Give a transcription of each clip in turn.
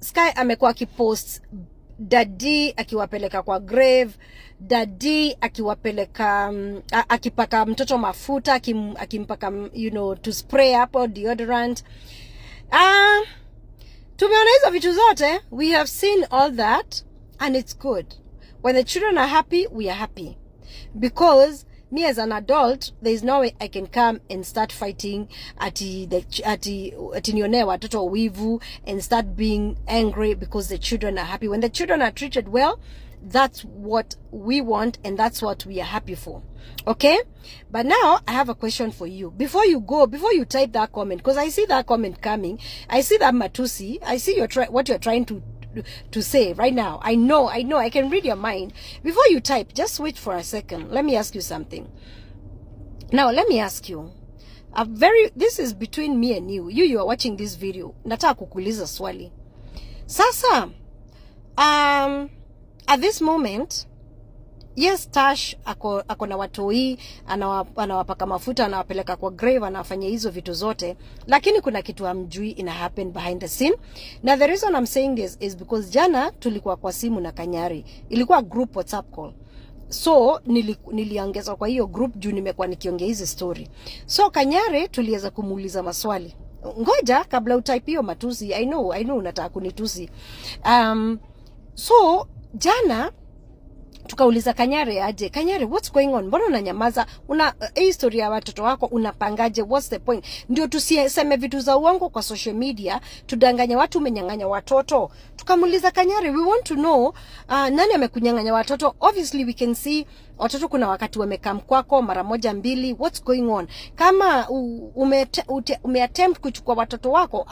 Sky amekuwa akipost daddy akiwapeleka kwa grave, daddy akiwapeleka akipaka mtoto mafuta, akimpaka to spray hapo deodorant. Tumeona hizo vitu zote. We have seen all that and it's good. When the children are happy, we are happy, because me as an adult, there is no way I can come and start fighting ati nionee watoto wivu and start being angry because the children are happy. When the children are treated well, that's what we want and that's what we are happy for, okay? But now I have a question for you before you go, before you type that comment, because I see that comment coming. I see that matusi. I see what you're trying to say right now. I know, I know, I can read your mind. Before you type, just wait for a second. Let me ask you something. Now, let me ask you. A very This is between me and you. You are watching this video. Nataka kukuuliza swali. Sasa, at this moment, yes, Tash ako na watoi, anawapaka mafuta, anawapeleka kwa grave, anawafanyia hizo vitu zote, lakini kuna kitu hamjui ina happen behind the scene. Na the reason I'm saying this is because jana tulikuwa kwa simu na Kanyari, ilikuwa group WhatsApp call. So niliongezwa kwa hiyo group juu nimekuwa nikiongea hizi story. So Kanyari tuliweza kumuuliza maswali. Ngoja kabla utype hiyo matusi. I know, I know unataka kunitusi. So jana tukauliza Kanyare aje, "Kanyare, what's going on? Mbona unanyamaza? Una hii historia ya watoto wako unapangaje? What's the point?" Ndio tusiseme vitu za uongo kwa social media, tudanganye watu umenyang'anya watoto. Tukamuuliza Kanyare, "We want to know nani amekunyang'anya watoto? Obviously we can see watoto kuna wakati wamekam kwako mara moja mbili, what's going on? Kama umeattempt kuchukua watoto wako,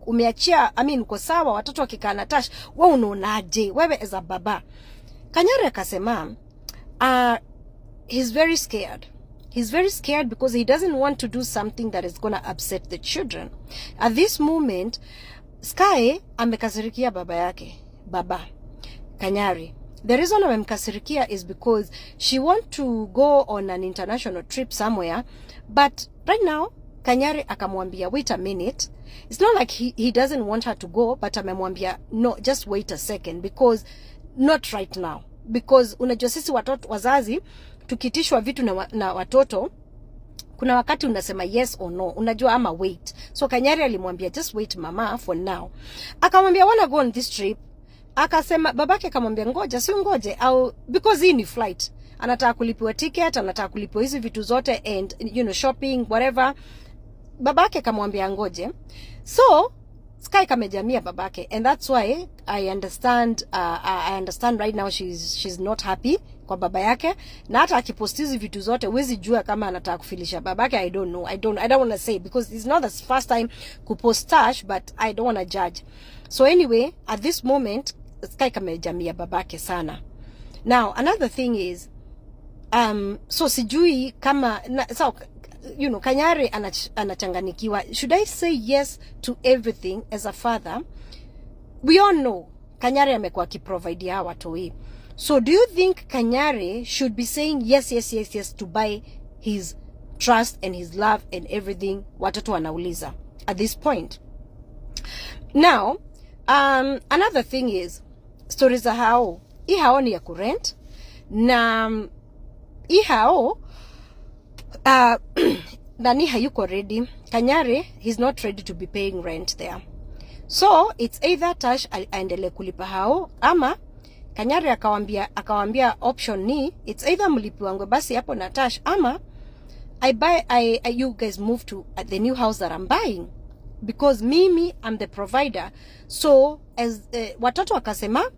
umeachia, I mean, uko sawa watoto wakikaa na Tash, wewe unaonaje wewe as a baba?" Kanyari akasema he's very scared. He's very scared because he doesn't want to do something that is gonna upset the children. At this moment, Sky amekasirikia baba yake, Baba Kanyari. The reason amemkasirikia is because she want to go on an international trip somewhere, but right now Kanyari akamwambia, "Wait a minute." It's not like he doesn't want her to go, but amemwambia, "No, just wait a second, because not right now." Because unajua sisi watoto, wazazi, tukitishwa vitu na watoto, kuna wakati unasema yes or no, unajua, ama wait. So Kanyari alimwambia, "Just wait, mama, for now." Akamwambia, "Wanna go on this trip." Akasema, babake akamwambia, "Ngoja, si ngoje au," because hii ni flight, anataka kulipiwa ticket, anataka kulipiwa hizi vitu zote and shopping, whatever. Babake akamwambia ngoje. So Sky kamejamia babake and that's why I understand right now she's not happy kwa baba yake, na hata akipost hizi vitu zote, huwezi jua kama anataka kufilisha babake. I don't know, I don't want to say because it's not the first time kupost Tash, but I don't want to judge. So anyway, at this moment Sky kamejamia babake sana. Now another thing is, so sijui kama so Kanyari anachanganikiwa. Should I say yes to everything as a father? We all know Kanyari amekuwa akiprovide hawa watoi. So do you think Kanyari should be saying yes to buy his trust and his love and everything? Watoto wanauliza at this point. Now, another thing is stories za hao. Hii hao ni ya kurent na hii hao, nani hayuko ready. Kanyari, he's not ready to be paying rent there. So it's either Tash aendelee kulipa hao ama Kanyari akawambia option ni it's either mlipiwangwe basi hapo na Tash ama I buy I you guys move to the new house that I'm buying, because mimi I'm the provider. So as watoto wakasema,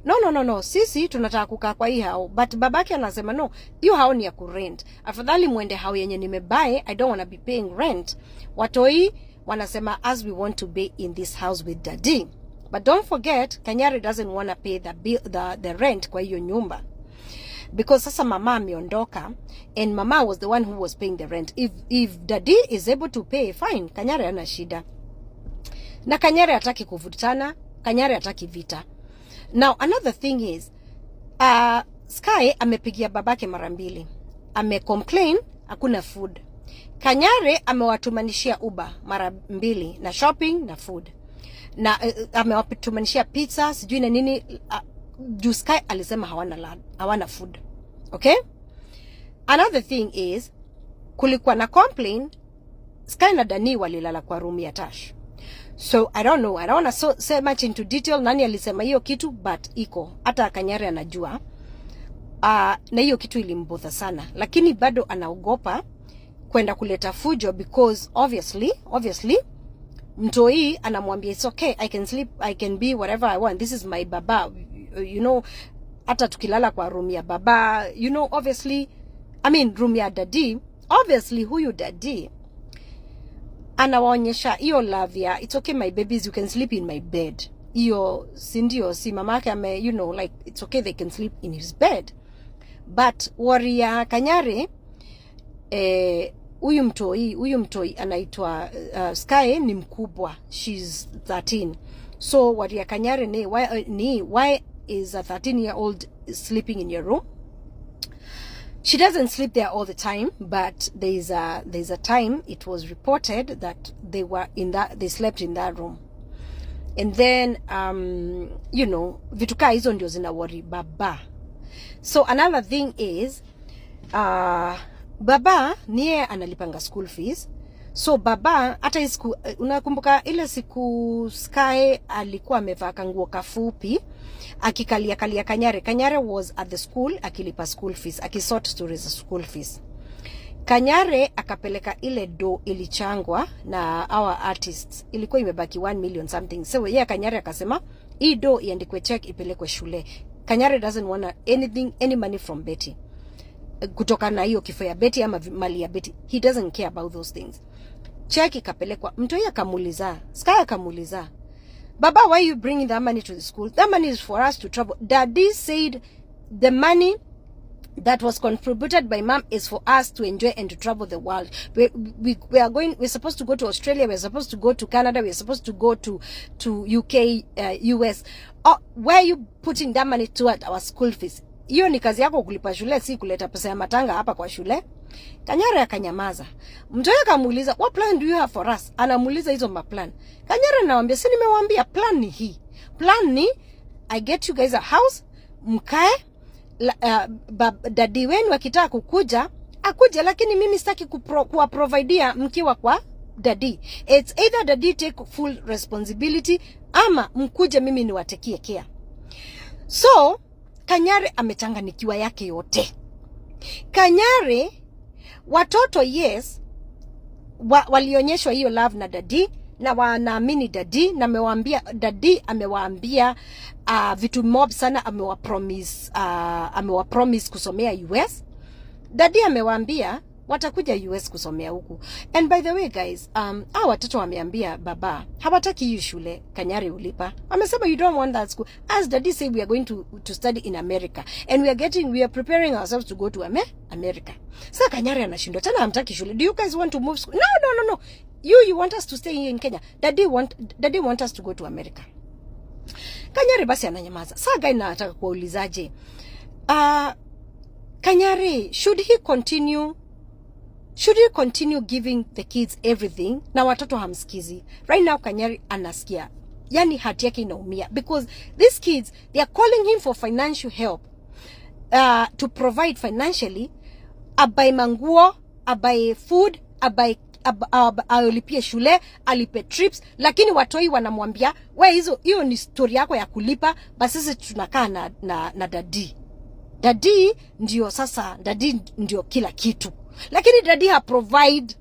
"No, no, no, no, sisi tunataka kukaa kwa hii hao." But babake anasema, "No, hiyo hao ni ya kurent. Afadhali mwende hao yenye nimebuy. I don't wanna be paying rent." Watoi wanasema, "As we want to be in this house with daddy." But don't forget, Kanyari doesn't wanna pay the bill, the rent kwa hiyo nyumba, because sasa mama ameondoka and mama was the one who was paying the rent. If daddy is able to pay, fine. Kanyari hana shida na Kanyari hataki kuvutana. Kanyari hataki vita. Now another thing is, Sky amepigia babake mara mbili, amecomplain hakuna food. Kanyare amewatumanishia Uber mara mbili na shopping na food. Na amewatumanishia pizza, sijui na nini, juu Sky alisema hawana food. Okay, another thing is kulikuwa na complain Sky na Dani walilala kwa room ya Tash. So I don't know, I don't wanna say much into detail nani alisema hiyo kitu, but iko hata Kanyari anajua. Na hiyo kitu ilimbother sana, lakini bado anaogopa kwenda kuleta fujo because obviously mtoi anamwambia, "It's okay, I can sleep, I can be whatever I want. This is my baba. Hata tukilala kwa room ya baba, obviously, I mean, room ya daddy." Obviously huyu daddy anawaonyesha hiyo love ya, "It's okay, my babies, you can sleep in my bed." Hiyo si ndio, si mamake ame, like, it's okay, they can sleep in his bed. But worry ya Kanyari, huyu mtoi anaitwa Sky ni mkubwa, she's 13. So worry ya Kanyari ni why is a 13-year-old sleeping in your room? She doesn't sleep there all the time, but there's a time it was reported that they were in that they slept in that room. And then vitu kaa hizo ndio zina worry baba. So another thing is baba niye analipanga school fees. So baba hata hii siku, unakumbuka ile siku Sky alikuwa amevaa kanguo kafupi akikalia kalia Kanyare? Kanyare was at the school akilipa school fees, akisort stories za school fees. Kanyare akapeleka ile do ilichangwa na our artists, ilikuwa imebaki 1 million something. So yeye Kanyare akasema hii do iandikwe check, ipelekwe shule. Kanyare doesn't want anything, any money from Betty, kutoka na hiyo kifo ya Betty ama mali ya Betty. He doesn't care about those things. Check ikapelekwa. Mtoi akamuuliza, Sky akamuuliza, "Baba, why you bringing that money to the school? That money is for us to travel. Daddy said the money that was contributed by Mom is for us to enjoy and to travel the world. We are going, we're supposed to go to Australia, we're supposed to go to Canada, we're supposed to go to UK, US. Oh, why are you putting that money toward our school fees? Hiyo ni kazi yako kulipa shule, si kuleta pesa ya matanga hapa kwa shule." Kanyare akanyamaza. Mtoto akamuuliza, "What plan do you have for us?" Anamuuliza hizo maplan. Kanyare anamwambia, "Si nimewaambia plan ni hii. Plan ni I get you guys a house, mkae, daddy wenu akitaka kukuja akuja, lakini mimi sitaki kuwaprovidea mkiwa kwa daddy. It's either daddy take full responsibility ama mkuje mimi niwatake care." So Kanyare amechanganikiwa yake yote. Kanyare, watoto, yes, walionyeshwa hiyo love na daddy na wanaamini daddy, na amewaambia, daddy amewaambia vitu mob sana, amewapromise kusomea US. Daddy amewaambia watakuja US kusomea huku. And by the way guys, hao watoto wameambia baba hawataki hiyo shule Kanyari ulipa. Wamesema, "You don't want that school. As daddy say, we are going to study in America and we are preparing ourselves to go to America." Sasa Kanyari anashindwa tena, hamtaki shule. "Do you guys want to move school?" "No, no, no, no. You want us to stay here in Kenya. Daddy want us to go to America." Kanyari basi ananyamaza. Sasa guy, nataka kuwaulizaje? Kanyari, should he continue giving the kids everything na watoto hamsikizi? Right now Kanyari anasikia, yani heart yake inaumia because these kids, they are calling him for financial help, to provide financially, abuy manguo, abuy food, abuy alipie shule, alipe trips, lakini watoi wanamwambia, "We, hizo hiyo ni story yako ya kulipa, basi sisi tunakaa na daddy. Daddy ndio sasa, daddy ndio kila kitu." Lakini daddy ha provide.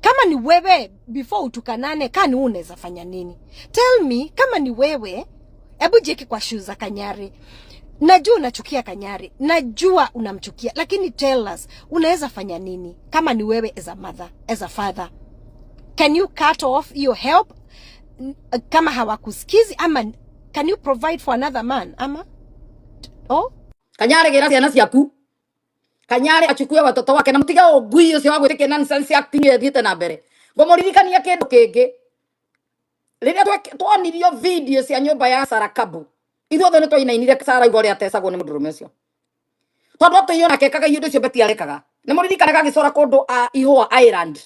Kama ni wewe, before utukanane, kaa ni wewe unaweza fanya nini? Tell me, kama ni wewe, hebu jieke kwa shoes za Kanyari. Najua unachukia Kanyari, najua unamchukia, lakini tell us, unaweza fanya nini kama ni wewe as a mother, as a father? Can you cut off your help kama hawakusikizi, ama can you provide for another man, ama oh? Kanyare, gira ciana ciaku. Kanyare achukue watoto wake na mutige ũngui ũcio wa gwĩtĩkia nonsense acting ĩthiĩte na mbere. Ngũmũririkania kĩndũ kĩngĩ, rĩrĩa twonirio video cia nyũmba ya Sara Kabu, ithuothe nĩ twainainire. Sara igua ũrĩa atecagwo nĩ mũndũrũme ũcio, tondũ atũiywo nake ekaga iũndũ ũcio Beti arekaga. Nĩ mũririkanaga agĩcora kũndũ a Ihũa Island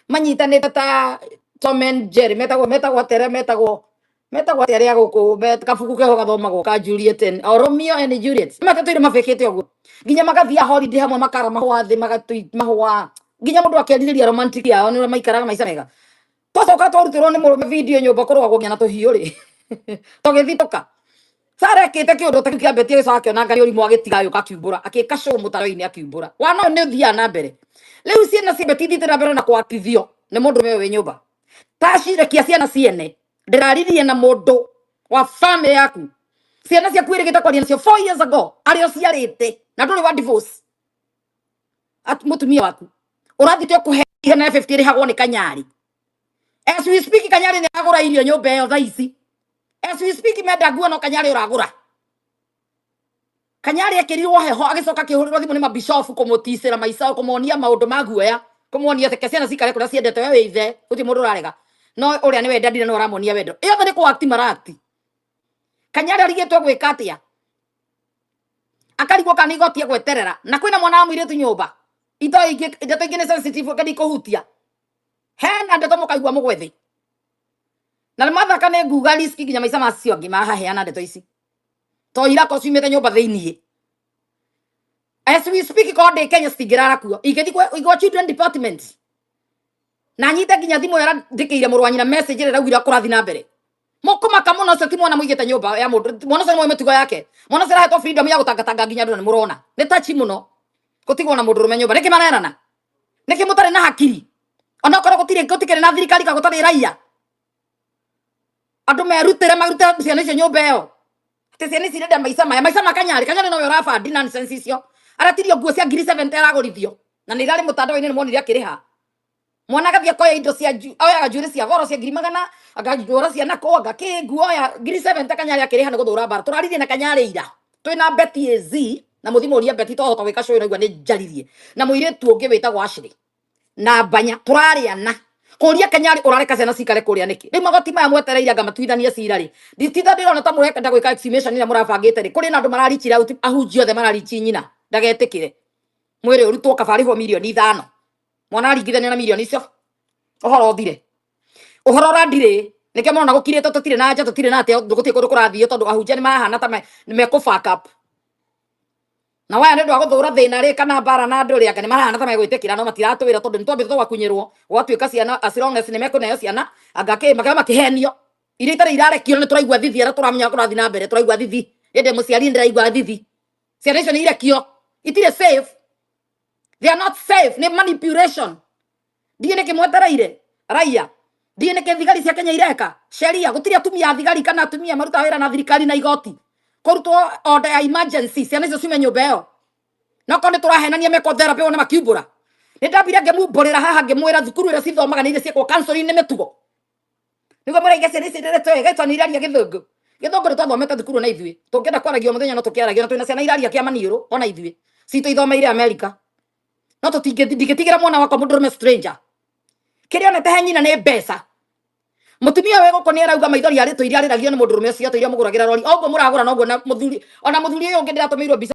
manyitanĩte ta Tom and Jerry metagwo metagwo atere metagwo metagwo atere ya guku kabuku keho gathomagwo ka Juliet and o Romeo and Juliet matatũire mabĩkĩte ũguo nginya magathia holiday hamwe makara mahũa thĩ magatui mahũa nginya mũndũ akerirĩria romantic yao nĩ ũrĩa maikaraga maica mega. Twacoka twarutĩrwo nĩ mũrũme video nyũmba kũrũagwo nginya na tũhiũ rĩ, tũgĩthitũka. Sara ekĩte kĩũndũ ta kĩu kĩa Betty, agĩcoka akĩona Ngai ũrimũ, agĩtiga agĩũka akiumbũra, akĩka show mũtaro-inĩ akiumbũra. Wana ũyũ nĩ ũthiaga na mbere. Rĩu ciana cia Betty ithiĩte na mbere na kwatithio nĩ mũndũ ũyũ wĩ nyũmba. Tacirekia ciana ciene. Ndĩraririe na mũndũ wa family yaku. Ciana ciaku ĩrĩgĩte kwaria nacio 4 years ago arĩa ũciarĩte na ndũrĩ wa divorce. Mũtumia waku ũrathiĩte ũkũhe igana rĩa 50 ĩrĩhagwo nĩ Kanyari. As we speak, Kanyari nĩ aragũra irio nyũmba ĩyo thaa ici. As we speak, menda nguo no Kanyari ũragũra. Kanyari ekĩrirwo heho, agĩcoka akĩhũrĩrwo thimũ nĩ mabishofu kũmũticĩra maica, kũmonia maũndũ ma guoya, kũmonia reke ciana cikare kũrĩa ciendete. We wĩ ithe, gũtirĩ mũndũ ũrarega, no ũrĩa nĩ wendandire no ũramonia wendo. Ĩyothe nĩ kũ-act mara-act. Kanyari arigĩtwo gwĩka atĩa? Akarigwo kana igoti egweterera na kwĩna mwana wa mũirĩtu nyũmba. Ito ingĩ, ndeto ingĩ nĩ sensitive, ngandi kũhutia hena ndeto mũkaigua mũgwe thĩ na nĩ mathaka. Nĩ nguga risk nginya maica macio angĩ mahaheana ndeto ici to irako ciumĩte nyũmba thĩiniĩ. As we speak, korwo ndĩ Kenya citingĩrara kuo, ingĩthiĩ kwa children department na nyite nginya thimũ ĩyo ndĩkĩire mũrũ wa nyina message ĩrĩa ĩraugire kũrathiĩ na mbere. Mũkũmaka mũno. Ũcio ti mwana mũigĩte nyũmba ya mũndũ. Mwana ũcio nĩ mũĩ mĩtugo yake. Mwana ũcio arahetwo freedom ya gũtangatanga nginya andũ na nĩ mũrona nĩ tachi mũno gũtigwo na mũndũ ũrũme nyũmba. Nĩkĩ marerana? Nĩkĩ mũtarĩ na hakiri? Onokorwo gũtirĩ, gũtikĩrĩ na thirikari ka gũtarĩ raia, andũ merutĩre marute ciana icio nyũmba ĩyo. Atĩ ciana ici irenda maica maya, maica ma Kanyarĩ. Kanyarĩ nowe ũrabandi nonsense icio. Aratirio nguo cia ngiri 70 aragũrithio na nĩ irarĩ mũtandao-inĩ, nĩ monire akĩrĩha. Mwana agathiĩ akoya indo cia oyaga njuĩrĩ cia goro cia ngiri magana, akagũra ciana kũ anga kĩ nguo ya ngiri 70. Kanyarĩ akĩrĩha nĩ gũthũra mbara. Tũraririe na Kanyarĩ ira twĩna Betty AZ na mũthimũria Betty, tohota gwĩka show ĩno, nĩ njaririe na mũirĩtu ũngĩ wĩtagwo Ashley na Mbanya. Tũrarĩana kũria Kanyarĩ ũrareka ciana cikare kũrĩa nĩkĩ? Rĩu magoti maya mwetereire anga matuithanie cira rĩ, ndititha ndĩrona ta mũrenda gwĩka exhumation ĩrĩa mũrabangĩte rĩ. Kũrĩ na andũ mararichire out, ahunjia othe mararichi nyina ndagetĩkĩre mwĩrĩ ũrutwo kaba arĩhwo mirioni 5. Mwana aringithanio na mirioni icio, ũhoro ũthire, ũhoro ũrandirĩ. Nĩkĩo mũrona gũkirĩtwo, tũtirĩ na nja, tũtirĩ na atĩa, gũtirĩ kũndũ kũrathiĩ tondũ ahunjia nĩ marahana ta mekũ fuck up na waya nĩ ũndũ wa gũthũra thĩna rĩ kana mbara na andũ rĩ, anga nĩ marahana ta megwĩtĩkĩra no matiratwĩra tondũ nĩ twambĩte tũgakunyĩrwo gwatuĩka ciana, as long as nĩ mekũneo ciana anga kĩ makĩo makĩhenio iria itarĩ irarekio. Nĩ tũraigua thithi arĩa tũramenya kũrathiĩ na mbere, tũraigua thithi ĩndĩ mũciari ndĩraigua thithi. Ciana icio nĩ irekio, itirĩ safe, they are not safe, nĩ manipulation. Ndiĩ nĩkĩ mwetereire raia, ndiĩ nĩkĩ thigari cia Kenya ireka sheria. Gũtirĩ atumia a thigari kana atumia marutaga wĩra na thirikari na igoti kũrutwo order ya emergency, ciana icio ciume nyũmba ĩyo. No korwo nĩ tũrahenania mekwo therapy wone makiumbũra. Nĩ ndambire ngĩmumbũrĩra haha, ngĩmwĩra thukuru ĩrĩa cithomaga nĩ iria ciĩkwo counseling nĩ mĩtugo nĩguo mũraiga ciana ici rĩrĩ twega nĩ iraria gĩthũngũ. Gĩthũngũ nĩ twathomete thukuru na ithuĩ tũngĩenda kwaragia o mũthenya no tũkĩaragia, na twĩna ciana iraria kĩa maniũrũ ona ithuĩ citũ ithomeire Amerika, no tũtingĩ ndingĩtigĩra mwana wakwa mũndũrũme stranger. Kĩrĩa onete he nyina nĩ mbeca. Mũtumia wĩ gũkũ nĩ arauga maithori arĩ tũiria arĩragio nĩ mũndũrũme ũcio, tũiria mũgũragĩra rori o ũguo mũragũra noguo na mũthuri, ona mũthuri ũyũ ũngĩ ndĩratũmĩirwo mbica.